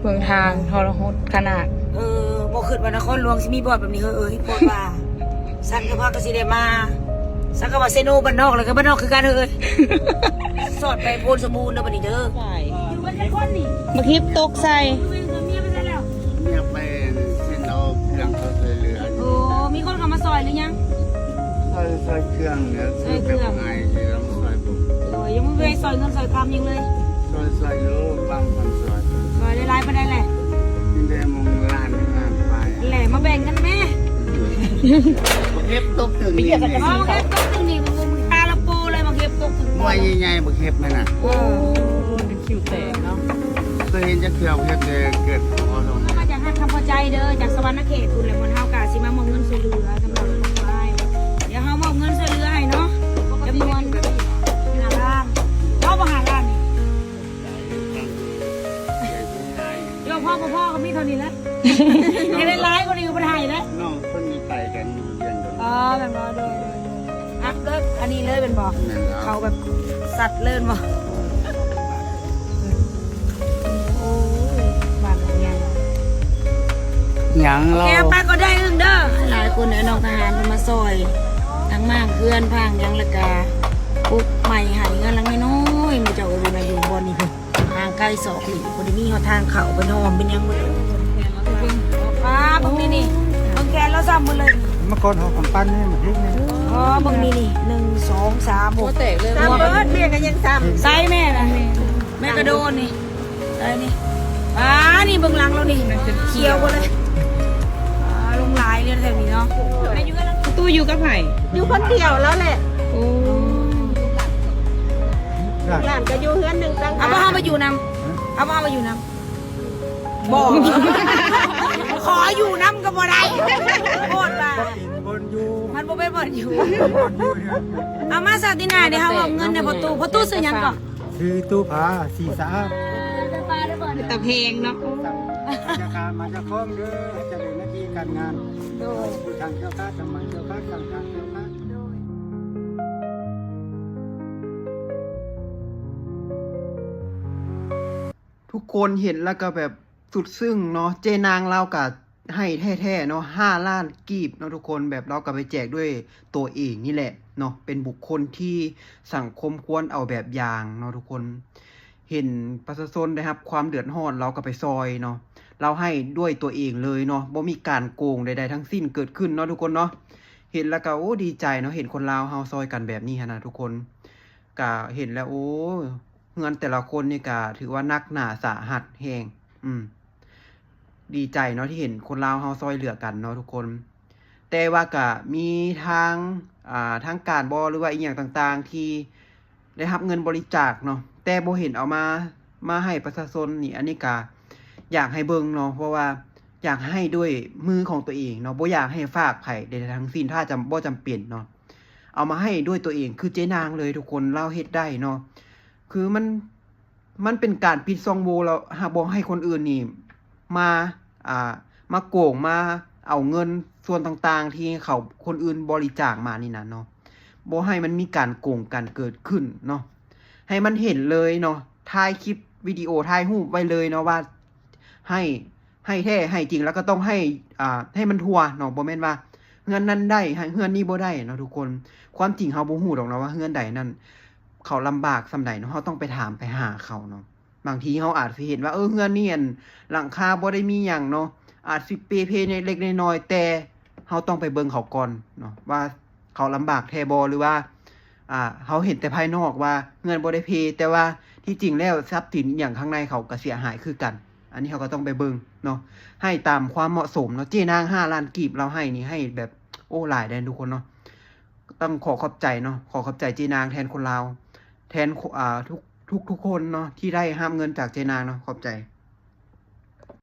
ເບິ່ງທາງທໍລະຫົດຂະໜາດ. ເອີ ບໍ່ຄິດວ່ານະຄອນຫຼວງຊິມີບ່ອນແບບນີ້ເຮີ້ຍ ໂພດວ່າ. ສັນກະພາກະຊິໄດ້ມາ ສັນກະວ່າເຊໂນບ້ານນອກ ແລ້ວກະບ້ານນອກຄືກັນເຮີ້ຍ. ສອດໄປໂພນສະບູນເດີບັດນີ້ເດີ. ຢູ່ກັນຈັກຄົນນີ້? ບັກຮິບຕົກໃສ່. ເມຍໄປເຊັນເອົາເຄື່ອງເຂົາຊ່ວຍເຫຼືອ. ໂອ້ ມີຄົນເຂົ້າມາຊ່ອຍຫຼືຍັງ? ຊ່ອຍ ຊ່ອຍເຄື່ອງແຫຼະ ຊື້ແບບງ່າຍຊິລອງຊ່ອຍເບິ່ງ. ໂດຍ ຍັງບໍ່ໄດ້ຊ່ອຍເງິນຊ່ອຍຄຳຫຍັງເລີຍ. ຊ່ອຍ ຊ່ອຍຢູ່ບາງຄົນຊ່ອຍ. ຊ່ອຍໄດ້ຫຼາຍປານໃດແຫຼະ? ມີແຕ່ໝ່ອງລ້ານ ລ້ານປາຍ. ແຫຼະ ມາແບ່ງກັນແມ້. ບັກເຫັບຕົກຖືກນີ້. ອໍ ບັກເຫັບຕົກຖືກນີ້ ມຶງ ມຶງ ຄາລາໂປເລີຍ ບັກເຫັບຕົກຖືກ. ໜ່ວຍໃຫຍ່ໆ ບັກເຫັບນັ້ນນະ. ເອີ ເປັນຄິວແຕກເນາະ. ເຄີຍເຫັນຈັກເທື່ອ ບໍ່ເຫັນແຕ່ເກີດພໍເນາະ. ເຮົາກໍຈາກຮັກຄຳພໍໃຈເດີ ຈາກສະຫວັນນະເຂດພຸ້ນແຫຼະ ໝົດເຮົາກະຊິມາມອບເງິນຊ່ວຍເຫຼືອສຳລັບຄອບຄົວອ້າຍ. ດຽວເຮົາມອບເງິນຊ່ວຍເຫຼືອໃຫ້ເນາະ ຈຳນວນຫ້າລ້ານ. ເອົາບໍ່ຫ້າລ້ານນີ້? ເອີ ພໍ ພໍ ພໍ ກໍມີເທົ່ານີ້ແຫຼະ. ຢາກໄດ້ຫຼາຍກວ່ານີ້ກໍບໍ່ໄດ້ໃຫ້ແຫຼະ. ນ້ອງເພິ່ນໄປກັນ ຢູ່ວຽງຈັນ. ອໍ ແມ່ນບໍ່? ໂດຍ ໂດຍ ໂດຍ. ອັບເລີຍ ອັນນີ້ເລີຍແມ່ນບໍ່? ແມ່ນແລ້ວ. ເຂົາແບບສັດເລີຍແມ່ນບໍ່? ໂອ້ຍ ບ້ານຫຼັງໃຫຍ່. ຫຍັງລາວ? ແກໄປກໍໄດ້ອຶ້ງເດີ. ຫຼາຍຄົນເອີຍ ນ້ອງທະຫານເພິ່ນມາຊ່ອຍ ທັງມ້າງເຮືອນ ພ້າງຫຍັງ ແລ້ວກະປຸກໃໝ່ໃຫ້ເຮືອນຫຼັງນ້ອຍໆ. ໝູ່ເຈົ້າເອີຍ ເພິ່ນມາຢູ່ບ່ອນນີ້ພຸ້ນ ຫ່າງໄກສອກຫຼີກ ບໍ່ໄດ້ມີຮອດທາງເຂົ້າ ເພິ່ນຫ້ອມເປັນຫຍັງໝົດເລີຍ. ປ້າ ເບິ່ງນີ້ນີ້ ເບິ່ງແຂນລາວຊ້ຳໝົດເລີຍ. ມາກ່ອນເຮົາກຳປັ່ນນີ້ ມາເຮັດນີ້. ອໍ ເບິ່ງນີ້ນີ້ ໜຶ່ງ ສອງ ສາມ ຫົວແຕກເລີຍ. ຊ້ຳເບິດ ແມ່ກໍຍັງຊ້ຳ. ໃສ່ແມ່ນະ ແມ່ກະໂດນນີ້. ເອີ ນີ້ ອ່າ ນີ້ເບິ່ງຫຼັງລາວນີ້ ຂຽວໝົດເລີຍ. ອ່າ ລົງຫຼາຍເລີຍແຖວນີ້ເນາະ. ແມ່ຢູ່ກັບ ຕູ້ຢູ່ກັບໃຜ? ຢູ່ຄົນດຽວລາວແຫຼະ. ໂອ້ ຫຼານກໍຢູ່ເຮືອນໜຶ່ງຕ່າງຫາກ. ເອົາບໍ່ເຮົາມາຢູ່ນຳ? ເອົາບໍ່ເຮົາມາຢູ່ນຳ? ບໍ່ ຂໍຢູ່ນຳກໍບໍ່ໄດ້ ໂພດວ່າ ບໍ່ເປັນບ່ອນຢູ່ ມັນບໍ່ເປັນບ່ອນຢູ່. ເອົາມາຊາຕິນາ ດຽວເຮົາມອບເງິນໃຫ້ພໍ່ຕູ້. ພໍ່ຕູ້ຊື່ຫຍັງເກາະ? ຊື່ຕູ້ຜາ ສີສະອາດ. ຕາແພງເນາະ. ມາຈາກການ ມາຈາກຄອງເດີ ໃຫ້ຈະເລີນໜ້າທີ່ການງານ. ໂດຍ ຜູ້ທາງກ່ຽວຂ້າ ທຳມັນກ່ຽວຂ້າ ສັງຂານກ່ຽວຂ້າ. ໂດຍ ທຸກຄົນເຫັນແລ້ວກໍແບບສຸດຊຶ້ງເນາະ. ເຈ້ນາງລາວກໍໃຫ້ແທ້ໆເນາະ ຫ້າລ້ານກີບເນາະທຸກຄົນ. ແບບລາວກໍໄປແຈກດ້ວຍຕົວເອງນີ້ແຫຼະເນາະ. ເປັນບຸກຄົນທີ່ສັງຄົມຄວນເອົາແບບຢ່າງເນາະທຸກຄົນ. ເຫັນປະຊາຊົນໄດ້ຮັບຄວາມເດືອດຮ້ອນ ລາວກໍໄປຊ່ອຍເນາະ. ລາວໃຫ້ດ້ວຍຕົວເອງເລີຍເນາະ ບໍ່ມີການໂກງໃດໆທັງສິ້ນເກີດຂຶ້ນເນາະທຸກຄົນເນາະ. ເຫັນແລ້ວກໍ ໂອ້ ດີໃຈເນາະ ເຫັນຄົນລາວເຮົາຊ່ອຍກັນແບບນີ້ຫັ້ນນະທຸກຄົນ. ກະເຫັນແລ້ວ ໂອ້ ເຮືອນແຕ່ລະຄົນນີ້ກະຖືວ່າໜັກໜາສາຫັດແຮງ. ອືມ ດີໃຈເນາະທີ່ເຫັນຄົນລາວເຮົາຊ່ອຍເຫຼືອກັນເນາະທຸກຄົນ. ແຕ່ວ່າກະມີທາງ ອ່າ ທາງການບໍ ຫຼືວ່າອີ່ຫຍັງຕ່າງໆ ທີ່ໄດ້ຮັບເງິນບໍລິຈາກເນາະ ແຕ່ບໍ່ເຫັນເອົາມາ ມາໃຫ້ປະຊາຊົນນີ້. ອັນນີ້ກະຢາກໃຫ້ເບິ່ງເນາະ ເພາະວ່າຢາກໃຫ້ດ້ວຍມືຂອງຕົວເອງເນາະ ບໍ່ຢາກໃຫ້ຝາກໃຜໃດໆທັງສິ້ນ ຖ້າຈຳ ບໍ່ຈຳເປັນເນາະ. ເອົາມາໃຫ້ດ້ວຍຕົວເອງ ຄືເຈ້ນາງເລີຍທຸກຄົນ ລາວເຮັດໄດ້ເນາະ. ຄືມັນ ມັນເປັນການປິດຊ່ອງໂຫວ່ ແລ້ວຫາບໍ່ໃຫ້ຄົນອື່ນນີ້ມາ ອ່າ ມາໂກງ ມາເອົາເງິນສ່ວນຕ່າງໆ ທີ່ເຂົາ ຄົນອື່ນບໍລິຈາກມານີ້ນະເນາະ. ບໍ່ໃຫ້ມັນມີການໂກງກັນເກີດຂຶ້ນເນາະ. ໃຫ້ມັນເຫັນເລີຍເນາະ ຖ່າຍຄລິບວິດີໂອ ຖ່າຍຮູບໄວ້ເລີຍເນາະ ວ່າໃຫ້ ໃຫ້ແທ້ໃຫ້ຈິງ ແລ້ວກໍຕ້ອງໃຫ້ ອ່າ ໃຫ້ມັນທົ່ວເນາະ. ບໍ່ແມ່ນວ່າເຮືອນນັ້ນໄດ້ ໃຫ້ເຮືອນນີ້ບໍ່ໄດ້ເນາະທຸກຄົນ. ຄວາມຈິງເຮົາບໍ່ຮູ້ດອກເນາະວ່າເຮືອນໃດນັ້ນ ເຂົາລຳບາກສ່ຳໃດເນາະ ເຮົາຕ້ອງໄປຖາມໄປຫາເຂົາເນາະ. ບາງທີເຮົາອາດຊິເຫັນວ່າ ເອີ ເຮືອນນີ້ ອັນ ຫຼັງຄາບໍ່ໄດ້ມີຫຍັງເນາະ ອາດຊິເປ່ເພເລັກໆນ້ອຍໆ ແຕ່ເຮົາຕ້ອງໄປເບິ່ງເຂົາກ່ອນເນາະ ວ່າເຂົາລຳບາກແທ້ບໍ່ ຫຼືວ່າ ອ່າ ເຮົາເຫັນແຕ່ພາຍນອກວ່າເຮືອນບໍ່ໄດ້ເພ ແຕ່ວ່າທີ່ຈິງແລ້ວຊັບສິນອີ່ຫຍັງຂ້າງໃນເຂົາກໍເສຍຫາຍຄືກັນ. ອັນນີ້ເຮົາກໍຕ້ອງໄປເບິ່ງເນາະ ໃຫ້ຕາມຄວາມເໝາະສົມເນາະ. ເຈ້ນາງຫ້າລ້ານກີບ ລາວໃຫ້ນີ້ໃຫ້ແບບ ໂອ້ ຫຼາຍເດ້ທຸກຄົນເນາະ. ຕ້ອງຂໍຂອບໃຈເນາະ ຂໍຂອບໃຈເຈ້ນາງແທນຄົນລາວ ແທນ ອ່າ ທຸກ ທຸກໆຄົນເນາະ ທີ່ໄດ້ຮັບເງິນຈາກເຈ້ນາງເນາະ. ຂອບໃຈ.